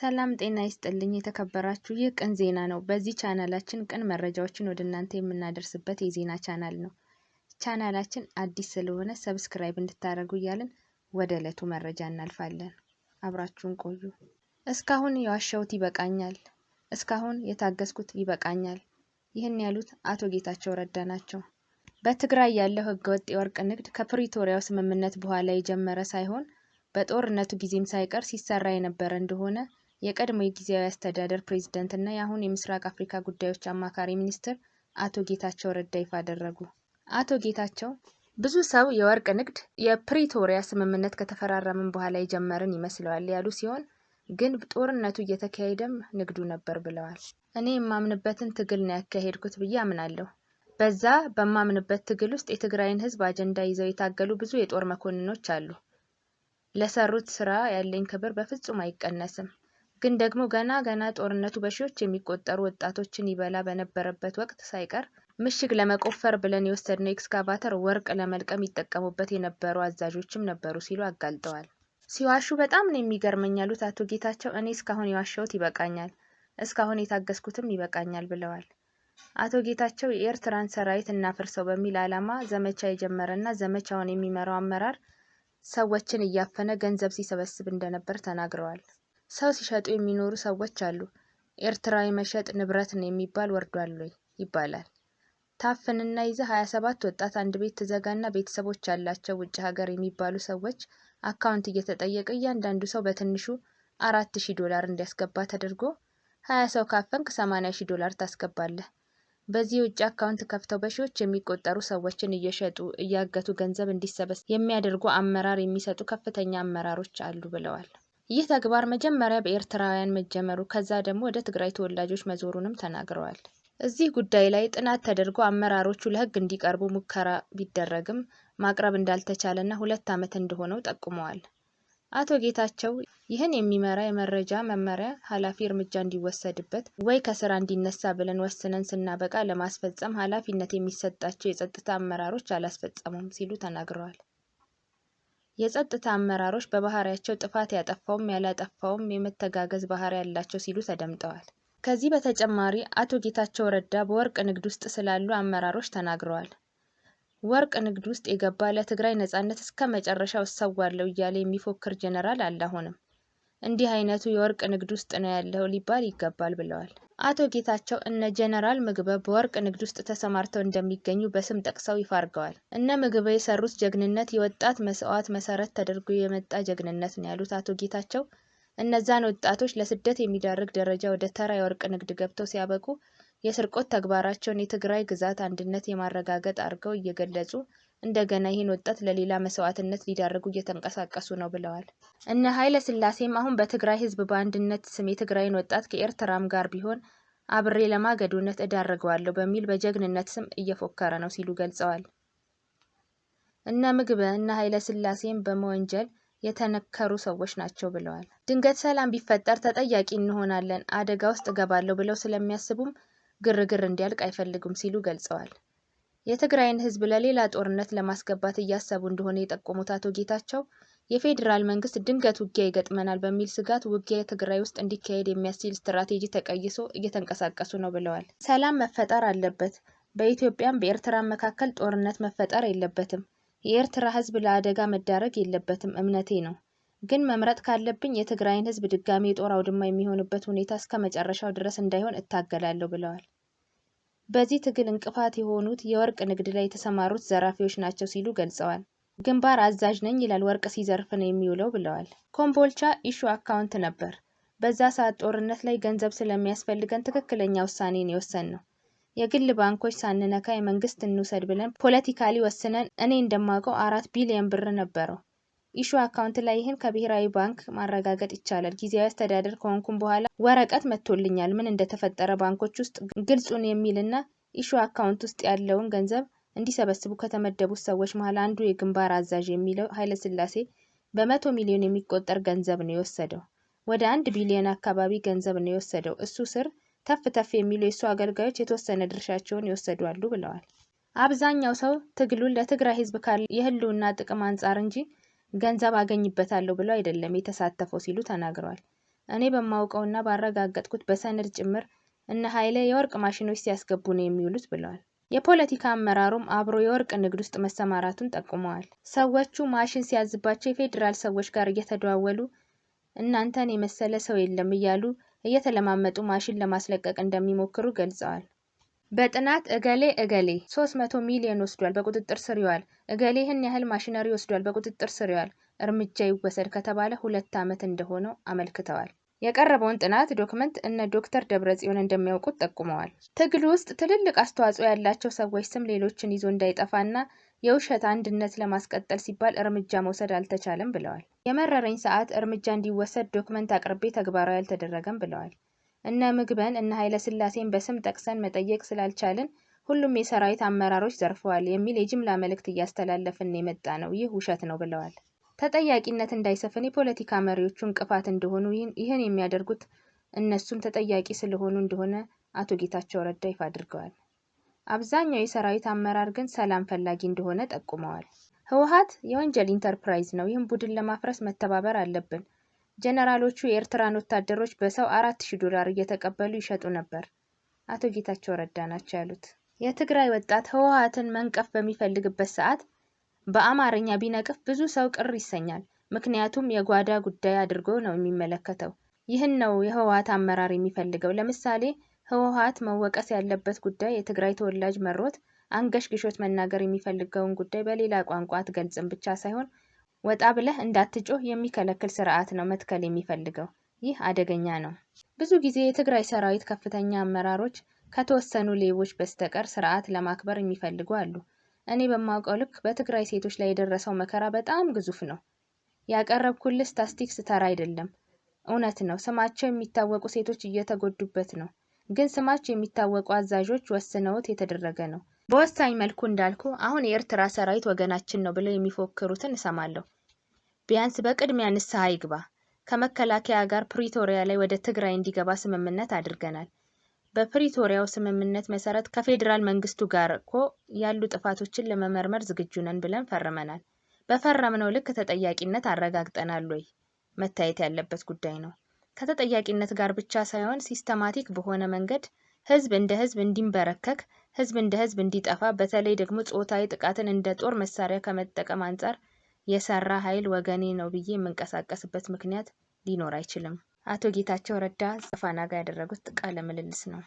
ሰላም ጤና ይስጥልኝ የተከበራችሁ፣ ይህ ቅን ዜና ነው። በዚህ ቻናላችን ቅን መረጃዎችን ወደ እናንተ የምናደርስበት የዜና ቻናል ነው። ቻናላችን አዲስ ስለሆነ subscribe እንድታደርጉ እያልን ወደ ዕለቱ መረጃ እናልፋለን። አብራችሁን ቆዩ። እስካሁን የዋሸሁት ይበቃኛል፣ እስካሁን የታገስኩት ይበቃኛል። ይህን ያሉት አቶ ጌታቸው ረዳ ናቸው። በትግራይ ያለው ህገወጥ የወርቅ ንግድ ከፕሪቶሪያው ስምምነት በኋላ የጀመረ ሳይሆን በጦርነቱ ጊዜም ሳይቀር ሲሰራ የነበረ እንደሆነ የቀድሞ የጊዜያዊ አስተዳደር ፕሬዝዳንት እና የአሁኑ የምስራቅ አፍሪካ ጉዳዮች አማካሪ ሚኒስትር አቶ ጌታቸው ረዳ ይፋ አደረጉ። አቶ ጌታቸው ብዙ ሰው የወርቅ ንግድ የፕሪቶሪያ ስምምነት ከተፈራረምን በኋላ የጀመርን ይመስለዋል ያሉ ሲሆን፣ ግን ጦርነቱ እየተካሄደም ንግዱ ነበር ብለዋል። እኔ የማምንበትን ትግል ነው ያካሄድኩት ብዬ አምናለሁ። በዛ በማምንበት ትግል ውስጥ የትግራይን ህዝብ አጀንዳ ይዘው የታገሉ ብዙ የጦር መኮንኖች አሉ። ለሰሩት ስራ ያለኝ ክብር በፍጹም አይቀነስም። ግን ደግሞ ገና ገና ጦርነቱ በሺዎች የሚቆጠሩ ወጣቶችን ይበላ በነበረበት ወቅት ሳይቀር ምሽግ ለመቆፈር ብለን የወሰድነው ኤክስካቫተር ወርቅ ለመልቀም ይጠቀሙበት የነበሩ አዛዦችም ነበሩ ሲሉ አጋልጠዋል። ሲዋሹ በጣም ነው የሚገርመኝ ያሉት አቶ ጌታቸው እኔ እስካሁን የዋሸሁት ይበቃኛል፣ እስካሁን የታገስኩትም ይበቃኛል ብለዋል። አቶ ጌታቸው የኤርትራን ሰራዊት እናፍርሰው በሚል ዓላማ ዘመቻ የጀመረና ዘመቻውን የሚመራው አመራር ሰዎችን እያፈነ ገንዘብ ሲሰበስብ እንደነበር ተናግረዋል። ሰው ሲሸጡ የሚኖሩ ሰዎች አሉ። ኤርትራዊ መሸጥ ንብረት ነው የሚባል ወርዷል ወይ ይባላል። ታፍንና ይዘህ 27 ወጣት አንድ ቤት ትዘጋና ቤተሰቦች ያላቸው ውጭ ሀገር የሚባሉ ሰዎች አካውንት እየተጠየቀ እያንዳንዱ ሰው በትንሹ 4000 ዶላር እንዲያስገባ ተደርጎ 20 ሰው ካፈንክ 80,000 ዶላር ታስገባለህ። በዚህ የውጭ አካውንት ከፍተው በሺዎች የሚቆጠሩ ሰዎችን እየሸጡ፣ እያገቱ ገንዘብ እንዲሰበሰብ የሚያደርጉ አመራር የሚሰጡ ከፍተኛ አመራሮች አሉ ብለዋል። ይህ ተግባር መጀመሪያ በኤርትራውያን መጀመሩ ከዛ ደግሞ ወደ ትግራይ ተወላጆች መዞሩንም ተናግረዋል። እዚህ ጉዳይ ላይ ጥናት ተደርጎ አመራሮቹ ለሕግ እንዲቀርቡ ሙከራ ቢደረግም ማቅረብ እንዳልተቻለና 2 ዓመት እንደሆነው ጠቁመዋል። አቶ ጌታቸው ይህን የሚመራ የመረጃ መመሪያ ኃላፊ እርምጃ እንዲወሰድበት ወይ ከስራ እንዲነሳ ብለን ወስነን ስናበቃ ለማስፈጸም ኃላፊነት የሚሰጣቸው የጸጥታ አመራሮች አላስፈጸሙም ሲሉ ተናግረዋል። የጸጥታ አመራሮች በባህሪያቸው ጥፋት ያጠፋውም ያላጠፋውም የመተጋገዝ ባህሪ ያላቸው ሲሉ ተደምጠዋል። ከዚህ በተጨማሪ አቶ ጌታቸው ረዳ በወርቅ ንግድ ውስጥ ስላሉ አመራሮች ተናግረዋል። ወርቅ ንግድ ውስጥ የገባ፣ ለትግራይ ነጻነት እስከ መጨረሻው እሰዋለሁ እያለ የሚፎክር ጀነራል አለ አሁንም። እንዲህ አይነቱ የወርቅ ንግድ ውስጥ ነው ያለው ሊባል ይገባል ብለዋል። አቶ ጌታቸው እነ ጀነራል ምግበ በወርቅ ንግድ ውስጥ ተሰማርተው እንደሚገኙ በስም ጠቅሰው ይፋ አርገዋል። እነ ምግበ የሰሩት ጀግንነት የወጣት መስዋዕት መሰረት ተደርጎ የመጣ ጀግንነት ነው ያሉት አቶ ጌታቸው፣ እነዛን ወጣቶች ለስደት የሚዳርግ ደረጃ ወደ ተራ የወርቅ ንግድ ገብተው ሲያበቁ የስርቆት ተግባራቸውን የትግራይ ግዛት አንድነት የማረጋገጥ አድርገው እየገለጹ እንደገና ይህን ወጣት ለሌላ መስዋዕትነት ሊዳርጉ እየተንቀሳቀሱ ነው ብለዋል። እነ ኃይለ ሥላሴም አሁን በትግራይ ህዝብ በአንድነት ስም የትግራይን ወጣት ከኤርትራም ጋር ቢሆን አብሬ ለማገዶነት እዳርገዋለሁ በሚል በጀግንነት ስም እየፎከረ ነው ሲሉ ገልጸዋል። እነ ምግበ እነ ኃይለ ሥላሴም በመወንጀል የተነከሩ ሰዎች ናቸው ብለዋል። ድንገት ሰላም ቢፈጠር ተጠያቂ እንሆናለን፣ አደጋ ውስጥ እገባለሁ ብለው ስለሚያስቡም ግርግር እንዲያልቅ አይፈልጉም ሲሉ ገልጸዋል። የትግራይን ህዝብ ለሌላ ጦርነት ለማስገባት እያሰቡ እንደሆነ የጠቆሙት አቶ ጌታቸው፣ የፌዴራል መንግስት ድንገት ውጊያ ይገጥመናል በሚል ስጋት ውጊያ ትግራይ ውስጥ እንዲካሄድ የሚያስችል ስትራቴጂ ተቀይሶ እየተንቀሳቀሱ ነው ብለዋል። ሰላም መፈጠር አለበት። በኢትዮጵያም በኤርትራም መካከል ጦርነት መፈጠር የለበትም። የኤርትራ ህዝብ ለአደጋ መዳረግ የለበትም እምነቴ ነው። ግን መምረጥ ካለብኝ የትግራይን ህዝብ ድጋሚ የጦር አውድማ የሚሆንበት ሁኔታ እስከ መጨረሻው ድረስ እንዳይሆን እታገላለሁ ብለዋል። በዚህ ትግል እንቅፋት የሆኑት የወርቅ ንግድ ላይ የተሰማሩት ዘራፊዎች ናቸው ሲሉ ገልጸዋል። ግንባር አዛዥ ነኝ ይላል፣ ወርቅ ሲዘርፍ ነው የሚውለው ብለዋል። ኮምቦልቻ issue አካውንት ነበር። በዛ ሰዓት ጦርነት ላይ ገንዘብ ስለሚያስፈልገን ትክክለኛ ውሳኔን የወሰንነው። የግል ባንኮች ሳንነካ የመንግስት እንውሰድ ብለን politically ወስነን እኔ እንደማውቀው 4 ቢሊዮን ብር ነበረው። Issue አካውንት ላይ፣ ይህን ከብሔራዊ ባንክ ማረጋገጥ ይቻላል። ጊዜያዊ አስተዳደር ከሆንኩም በኋላ ወረቀት መጥቶልኛል ምን እንደተፈጠረ ባንኮች ውስጥ ግልጹን የሚልና issue አካውንት ውስጥ ያለውን ገንዘብ እንዲሰበስቡ ከተመደቡት ሰዎች መሀል አንዱ የግንባር አዛዥ የሚለው ኃይለስላሴ በ100 ሚሊዮን የሚቆጠር ገንዘብ ነው የወሰደው። ወደ 1 ቢሊዮን አካባቢ ገንዘብ ነው የወሰደው። እሱ ስር ተፍ ተፍ የሚሉ የእሱ አገልጋዮች የተወሰነ ድርሻቸውን የወሰዱ አሉ ብለዋል። አብዛኛው ሰው ትግሉን ለትግራይ ህዝብ ካለ የህልውና ጥቅም አንጻር እንጂ ገንዘብ አገኝበታለሁ ብሎ አይደለም የተሳተፈው ሲሉ ተናግረዋል። እኔ በማውቀውና ባረጋገጥኩት በሰነድ ጭምር እነ ኃይሌ የወርቅ ማሽኖች ሲያስገቡ ነው የሚውሉት ብለዋል። የፖለቲካ አመራሩም አብሮ የወርቅ ንግድ ውስጥ መሰማራቱን ጠቁመዋል። ሰዎቹ ማሽን ሲያዝባቸው የፌዴራል ሰዎች ጋር እየተደዋወሉ እናንተን የመሰለ ሰው የለም እያሉ እየተለማመጡ ማሽን ለማስለቀቅ እንደሚሞክሩ ገልጸዋል። በጥናት እገሌ እገሌ 300 ሚሊዮን ወስዷል፣ በቁጥጥር ስር ይዋል፣ እገሌ ይህን ያህል ማሽነሪ ወስዷል፣ በቁጥጥር ስር ይዋል፣ እርምጃ ይወሰድ ከተባለ 2 ዓመት እንደሆነው አመልክተዋል። የቀረበውን ጥናት document እነ ዶክተር ደብረጽዮን እንደሚያውቁት ጠቁመዋል። ትግል ውስጥ ትልልቅ አስተዋጽኦ ያላቸው ሰዎች ስም ሌሎችን ይዞ እንዳይጠፋና የውሸት አንድነት ለማስቀጠል ሲባል እርምጃ መውሰድ አልተቻለም ብለዋል። የመረረኝ ሰዓት እርምጃ እንዲወሰድ document አቅርቤ ተግባራዊ አልተደረገም ብለዋል። እነ ምግበን እነ ኃይለ ሥላሴን በስም ጠቅሰን መጠየቅ ስላልቻልን ሁሉም የሰራዊት አመራሮች ዘርፈዋል የሚል የጅምላ መልእክት እያስተላለፍን የመጣ ነው፣ ይህ ውሸት ነው ብለዋል። ተጠያቂነት እንዳይሰፍን የፖለቲካ መሪዎቹ እንቅፋት እንደሆኑ ይህን የሚያደርጉት እነሱም ተጠያቂ ስለሆኑ እንደሆነ አቶ ጌታቸው ረዳ ይፋ አድርገዋል። አብዛኛው የሰራዊት አመራር ግን ሰላም ፈላጊ እንደሆነ ጠቁመዋል። ህወሓት የወንጀል ኢንተርፕራይዝ ነው፣ ይህን ቡድን ለማፍረስ መተባበር አለብን። ጀነራሎቹ የኤርትራን ወታደሮች በሰው $4000 እየተቀበሉ ይሸጡ ነበር፣ አቶ ጌታቸው ረዳ ናቸው ያሉት። የትግራይ ወጣት ህወሓትን መንቀፍ በሚፈልግበት ሰዓት በአማርኛ ቢነቅፍ ብዙ ሰው ቅር ይሰኛል። ምክንያቱም የጓዳ ጉዳይ አድርጎ ነው የሚመለከተው። ይህን ነው የህወሓት አመራር የሚፈልገው። ለምሳሌ ህወሓት መወቀስ ያለበት ጉዳይ የትግራይ ተወላጅ መሮት አንገሽግሾት መናገር የሚፈልገውን ጉዳይ በሌላ ቋንቋ አትገልጽም ብቻ ሳይሆን ወጣ ብለህ እንዳትጮህ የሚከለክል ስርዓት ነው መትከል የሚፈልገው። ይህ አደገኛ ነው። ብዙ ጊዜ የትግራይ ሰራዊት ከፍተኛ አመራሮች ከተወሰኑ ሌቦች በስተቀር ስርዓት ለማክበር የሚፈልጉ አሉ። እኔ በማውቀው ልክ በትግራይ ሴቶች ላይ የደረሰው መከራ በጣም ግዙፍ ነው። ያቀረብኩልህ ስታስቲክስ ተራ አይደለም፣ እውነት ነው። ስማቸው የሚታወቁ ሴቶች እየተጎዱበት ነው። ግን ስማቸው የሚታወቁ አዛዦች ወስነውት የተደረገ ነው። በወሳኝ መልኩ እንዳልኩ አሁን የኤርትራ ሰራዊት ወገናችን ነው ብለው የሚፎክሩትን እሰማለሁ። ቢያንስ በቅድሚያ ንስሐ ይግባ። ከመከላከያ ጋር ፕሪቶሪያ ላይ ወደ ትግራይ እንዲገባ ስምምነት አድርገናል። በፕሪቶሪያው ስምምነት መሰረት ከፌዴራል መንግስቱ ጋር እኮ ያሉ ጥፋቶችን ለመመርመር ዝግጁ ነን ብለን ፈርመናል። በፈረምነው ልክ ተጠያቂነት አረጋግጠናል ወይ? መታየት ያለበት ጉዳይ ነው። ከተጠያቂነት ጋር ብቻ ሳይሆን systematic በሆነ መንገድ ህዝብ እንደ ህዝብ እንዲንበረከክ፣ ህዝብ እንደ ህዝብ እንዲጠፋ፣ በተለይ ደግሞ ጾታዊ ጥቃትን እንደ ጦር መሳሪያ ከመጠቀም አንጻር የሰራ ኃይል ወገኔ ነው ብዬ የምንቀሳቀስበት ምክንያት ሊኖር አይችልም። አቶ ጌታቸው ረዳ ከፋና ጋር ያደረጉት ቃለ ምልልስ ነው።